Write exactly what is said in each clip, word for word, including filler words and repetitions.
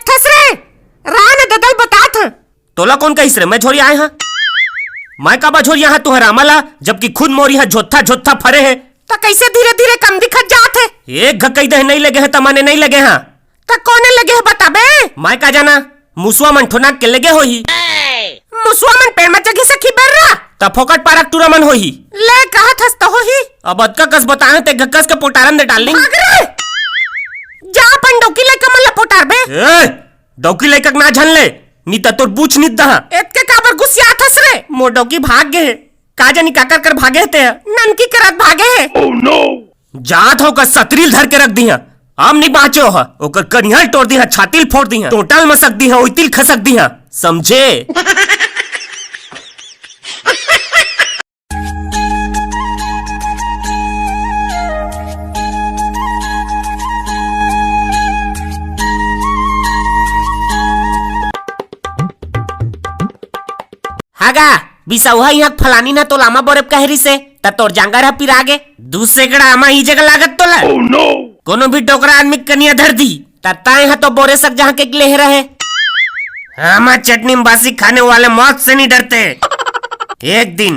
थस रे, रा न ददल बतात हं। तोला कोन कहिस रे, मैं झोरिया आय हं? मैं काबर झोरिया हं तुंहर आमा ला, जबकि खुद मोर इहां झोत्था झोत्था फरे हे। त कइसे धीरे धीरे कम दिखत जात हे? एक घ कहि दे हे नइ लगे हं, त माने नइ लगे हं। त कोने लगे हे बताबे? मैं का जाना, मुसवा मन ठोनाक के लगे होही। मुसवा मन पेड़ म चघे सखी बेर्रा। त फोकट पारक टूरा मन होही। ले कहत हस त होही। अब अतका कस बताए हं, ते घ कस के पोटारन दे डार्लिंग। भाग रे। जा अपन डौकी लइका मन ला पोटार बे। ए, डौकी लइका के ना झन ले, नी त तोर बूछ नित दहा। एतके काबर गुसियात हस रे? मोर डौकी भाग गे हे। का जानी काकर कर भागे हे ते ह। ननकी करत भागे हे। जात हंव का सतरी ल धर के रख दिहां। अब नी बांचे ओह। ओकर कनिहा ल टोर दिहां, छाती ल फोर दिहां, टोंटा ल मसक दिहां, ओइती ल खसक दिहां। समझे? हागा, बिसौहा इहां फलानी न तोला आमा बोरेब कहे रिसे, त तोर जांगर ह पिरा गे। दू सैकड़ा आमा ही जगह लागत तोला। कोनो भी डोकरा आदमी के कनिहा धर दी, त ताय ह तो बोरे सक जहां के लेहे रहे। आमा चटनी में बासी खाने वाले मौत से नहीं डरते। एक दिन,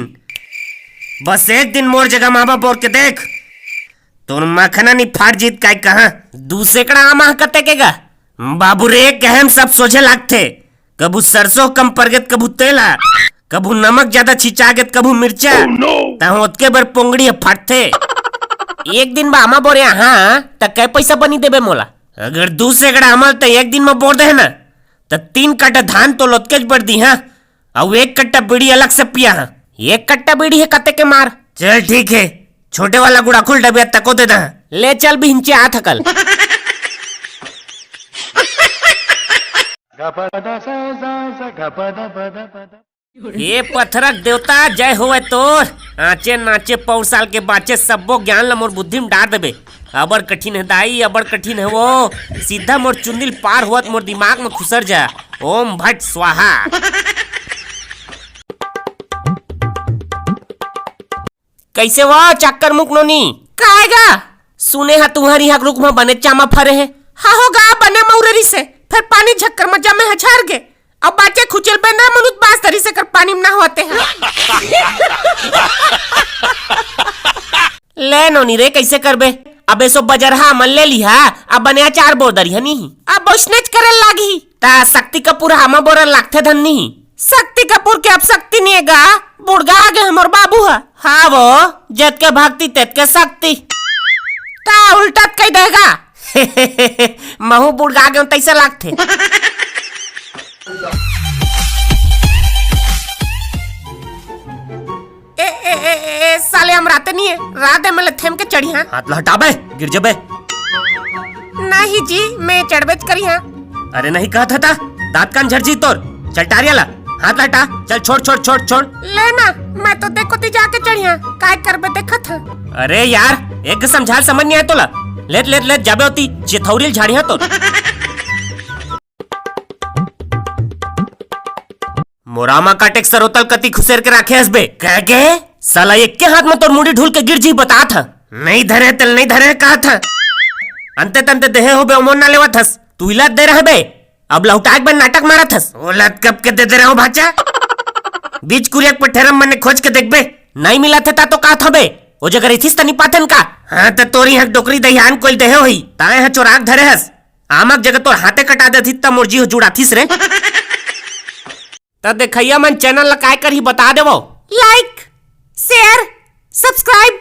बस एक दिन मोर जगह मामा बोर के देख, तोर मखना नहीं फाट जीत काय कहां। दू सैकड़ा आमा ह कते के गा? बाबू रे, कहे म सब सोझे लागथे। कभू सरसों कम परगे त कभू तेल ह, कभू नमक जादा छिंचा गे त कभू मिर्चा। तहूं ओतके बर पोंगड़ी ह फटथे। एक दिन बा आमा बोरे हंव, त कै पइसा बनी देबे मोला? अगर दू सैकड़ा आमा ल त एक दिन म बोर देहे ना, त तीन कट्टा धान तोल ओतकेच बर दिहां, अउ एक कट्टा बीड़ी अलग से पियाहां। एक कट्टा बीड़ी हे कते के मार। चल ठीक हे, छोटे वाला गुड़ाखू ल डबिया तको दे दहां। ले चल बिहिंचे आत हकल। हे पथरा के देवता, जय होवय तोर। आंचे नाचे पौर साल के बांचे सब्बो ज्ञान ल मोर बुद्धि म डार देबे। अबड़ कठिन हे दाई, अबड़ कठिन हे वो। सीधा मोर चुंदी ल पार होवत मोर दिमाग म खुसर जा। ओम भट स्वाहा। कइसे वा चक्कर मुक नोनी? काय गा? सुने हंव तुंहर इहां के रूख म बने चामा फरे हे। हां हो गा, बने मउरे रिसे, फेर पानी झक्कर म जमे ह झर गे। अब बांचे खुचेल बेंदरा मनुत बांस धरिस एकर पानी म नहवाते ह। ले नोनी रे, कइसे करबे? अब एसो बजरहा मन ले लिहा, अब बने अचार बोर दरिहा नी। अब ओइसनेच करे लागही। त शक्ति कपूर ह आमा बोरे लागथे धन नी। शक्ति कपूर के अब शक्ति नइ हे गा, बुड़गा गे हमर बाबू ह। हां वो, जतके भक्ति तेतके शक्ति। त उल्टा त कहि देगा। महूं बुड़गा गेंव तइसे लागथे। ए, ए, ए, ए, ए, साले अमराते नइ हे, रा दे में ले थेम के चढ़िहां। हाथ ल हटा बे, गिर जबे। नहीं जी, मैं चढ़बेच करिहां। अरे नहीं कहत हंव त, दांत कान झर जी तोर। चल टारिया ला, हाथ ल हटा, चल छोड़, छोड़, छोड़, छोड़। ले ना, मैं तो तें कोती जाके चढ़िहां, काय करबे देखत हंव। अरे यार, एक समझाल समझ नइ आय तोला। लेत, लेत, लेत जाबे ओती, चिथौरी ल झाड़िहां तोर। मोर आमा काटे के सरोतल कती खुसेर के राखे हस बे। कह के? साला एक्के हाथ म तोर मुड़ी ढुल के गिर जी बतात हंव। नइ धरे तेल नइ धरे कहत हंव। अंते तंते देहे होबे ओमन ना लेवत हस। तू इलाज दे रहे बे। अब लहुटाए के बर नाटक मारत हस। ओला त कब के दे दे रहे हंव भांचा। बीच कुरिया के पठेरा म मने खोज के देखबे। नइ मिलत हे ता तो कहत हंव बे। ओ जगह रहितिस त नइ पातेन का? हां त तोर इहां के डोकरी दहियान कोई देहे होही। ताय ह चोरा के धरे हस। आमा के जगह तोर हाथे कटा देतिस त मोर जी ह जुड़ातिस रे। त देखइया मन channel ल काय करही बता देवव। Like, share, subscribe